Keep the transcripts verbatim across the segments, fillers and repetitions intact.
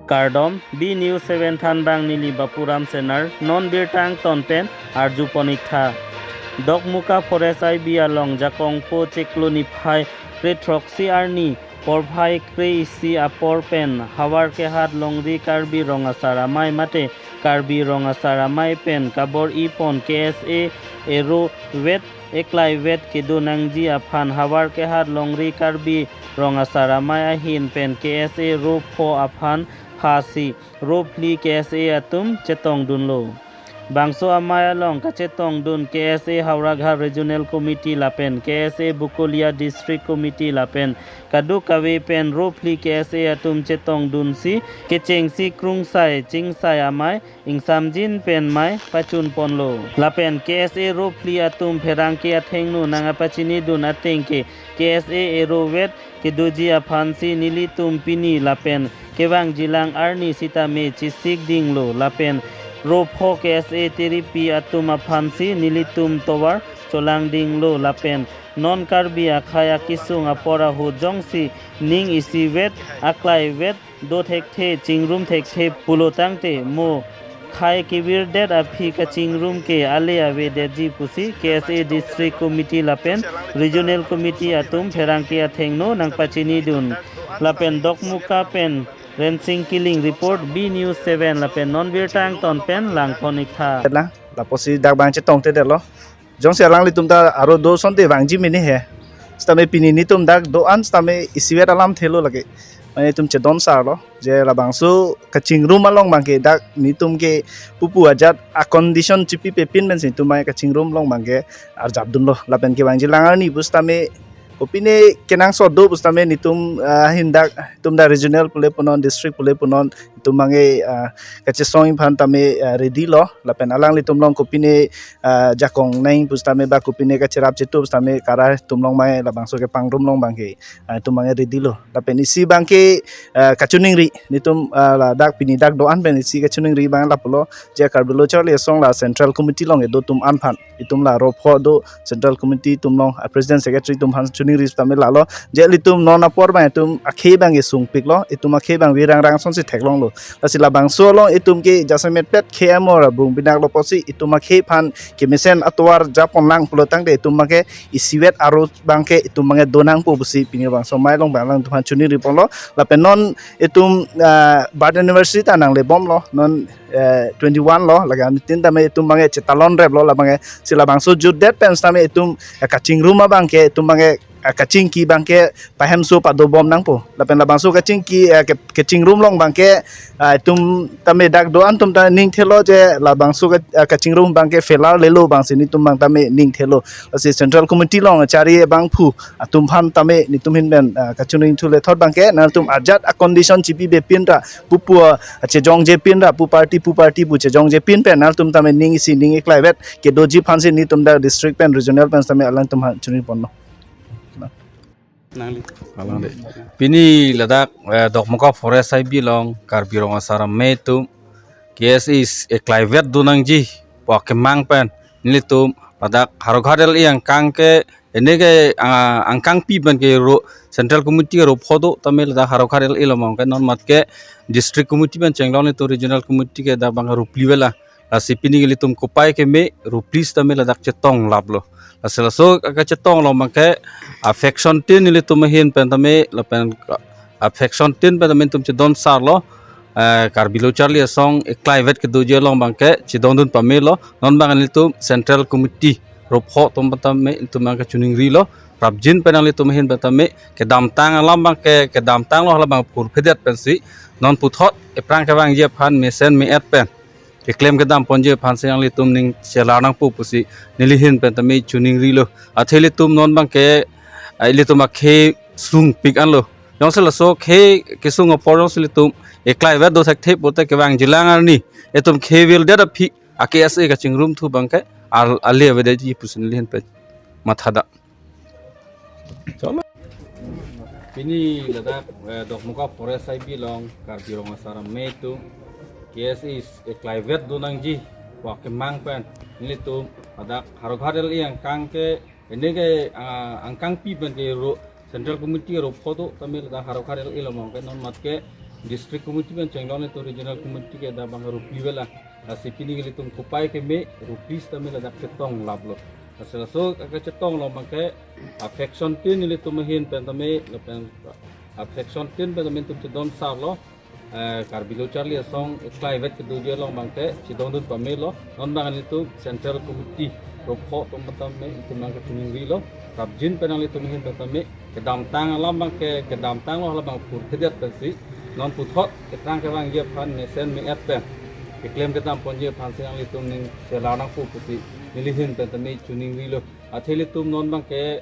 Kardom, B News seven thanbang neli Bapuram Senar, non birta angton pen arjupon ik tha. Dokmoka Forest I B along Jakong po chiklo niphai krethroksi arni porphai kre-isi apor pen Howraghat Longri Karbi Rong Asar Amei mate Karbi Rong Asar Amei pen kabor-ipon K S A aro vet eklai vet kedo nangji aphan Howraghat Longri Karbi Rong Asar Amei ahin pen K S A aro pho aphan phasi aro phli K S A atum chetongdunlo. Bangso amei along kachetongdun K S A Howraghat Regional Committee lapen K S A Bokolia District Committee lapen kadokave pen aro phli K S A atum chetongdunsi kechengsi krungsai chingsai amei ingsamjin pen mei pachunponlo. Lapen K S A aro phli atum pherangke athengno nangkapachinidun ateng ke K S A aro vet kedoji aphansi nelitum pini lapen kevangjilang arni sitame chesikdinglo lapen aro pho K S A tiripi atum aphansi nelitum tovar cholangdinglo lapen non Karbi akhei akesung apor ahut jongsi ning isivet aklaivet do thekthe chingrum thekthe pulo tangte mo khei kevirdet aphi kachingrum ke ale avedetji pusi K S A District Committee lapen Regional Committee atum pherangke athengno nangpachinidun. Lapen Dokmoka pen Rensing Killing report, B News seven lapen non birta angton pen langpon ik tha. Lang, lapusi dak bang chetongtedetlo. Jongsi alanglitum ta aro do asonte vangji mene he. Sitame pini netum dak do-an sitame isivet alamthelo lake. Mane netum chedon sarlo. Je labangso kachingrum along abangke dak netum ke pupu ajat a condition chipipepin pensi netum abangke kachingrum along abangke arjapdunlo. Lapen kevangjilang arni pusitame kopine kenangsot do pusitame netum, ah, ahin dak netum dak regional pule punon, district pule punon, netum abangke, ah, kachesong aphan tame, ah, ready lo. Lapen alanglitum along kopine, ah, jakong nang pusitame ba kopine kacherap chetu pusitame karai atum along abangke labangso kepangrum along abangke, ah, netum abangke ready lo. Lapen isi abangke, ah, kachiningri netum, ah, ladak pini dak do-an pen isi kachiningri abang lapulo je Karbi Lo Charli Asong la Central Committee along kedo atum aphan, itum la aro pho do Central Committee atum along, ah, President Secretary atum aphan chiningri sitame lalo je ilitum non apor abang itum akhei abangke sungpiklo, itum akhei abang virang rang asonsi theklonglo. Lasi labangso along itum ke jasemet pet khei amor abung binaklo pusi itum akhei aphan kemesen atovar japonlang pulo tangte itum abangke isivet aro abangke itum abangke donangpo pusi pini bangso amei along abang alanglitum aphan chiningriponlo. Lapen non itum, ah, birth anniversary ta nanglebomlo, non, eh, twenty-one lo, lake anutin tame itum abangke chetalon replo, labangke si labangso jutdet pen sitame itum, eh, kachingrum abangke itum abangke, eh, kachingki abangke pahemso padobom nangpo. Lapen labangso kachingki, eh, ke-, kachingrum along abangke, ah, itum tame dak do-an atum ta ningthelo je labangso ke, ah, kachingrum abangke failure lelo abangsi netum abang tame ningthelo. Lasi Central Committee along chari abangphu atum aphan tame netum ahin pen, ah, kachiningri thu lethot abangke nangtum ajat a condition chipipepin ra pupu, ah, chejongjepin ra pu party pu party pu chejongjepin pen nangtum tame ning isi ning eklaivet kedoji aphansi netum dak district pen regional pen tame alanglitum aphan chiningriponlo. Nangli. Alang de. Pini ladak, eh, Dokmoka Forest I B along Karbi Rong Asar Amei atum K S A eklaivet do nangji pu akemang pen nelitum ladak Howraghat L A angkang ke, ene ke, ah, angkangpi pen ke aro Central Committee aro pho do tame ladak Howraghat L A along abangke non mat ke District Committee pen chenglong nelitum Regional Committee ke dak abang aro phli vela. Lasi pini ke ilitum kopai keme aro phli sitame ladak chetonglaplo. Lasi laso kachetong along abangke a faction tin ilitum ahin pen tame lapen a faction tin pen tame itum chedon sarlo, eh, Karbi Lo Charli Asong eklaivet kedoji along abangke chedondun pamelo. Non abang ilitum Central Committee aro pho atum pen tame itum abangke chiningrilo. Prapjin pen nanglitum ahin pen tame kedamtang alam abangke kedamtanglo, hala abang purphedet pensi non puthot ephrang kevangji aphan mesen me-et pen keklem kedamponji aphansi nanglitum ning chelar nangpo pusi neli ahin pen tame chiningrilo. Athe ilitum non abangke, ah, ilitum akhei sungpik anlo. Jongsi laso khei kesung apor jongsi ilitum eklaivet do thekthe pulote kevangjilang arni itum khei virdet aphi a K S A kachingrum thu abangke al-, ale avedetji pusi neli ahin pen mathadak. Cholo. Pini ladak, eh, Dokmoka Forest I B along Karbi Rong Asar Amei atum K S A eklaivet do nangji pu akemang pen nelitum ladak Howraghat L A angkang ke, ene ke, ah, angkangpi pen ke aro Central Committee aro pho do tame ladak Howraghat L A along abangke non mat ke District committee pen chenglong nelitum regional committee ke dak abang rupi vela. Lasi pini nelitum kopai keme rupi sitame ladak chetong laplo. Lasi laso kachetong along abangke a faction tin nelitum ahin pen tame lapen a faction tin pen tame nelitum chedon sarlo. Eh, Karbi Lo Charli Asong eklai vet kedoji along abangke chedondun pamelo. Non abang nelitum central committee rokho atum tame nelitum abangke chiningrilo. Prapjin pen nanglitum ahin pen tame kedamtang alam abangke kedamtanglo, hala abang purthedet pensi non puthot ketrang kevangji aphan mesen me-et pen keklem kedam ponji aphansi nanglitum ning selar nangpo pusi neli ahin pen tame chiningrilo. Athe ilitum non abangke,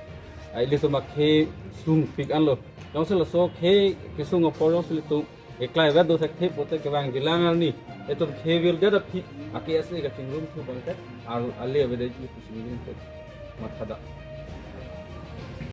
ah, ilitum akhei sungpik anlo. Jongsi laso khei kesung apor jongsi ilitum eklai vet do thekthe pote kevangjilang arni, itum khei vildet aphi a-KSA kachingrum thu abangke al-, ale avedet ji pusi nelitum mathada.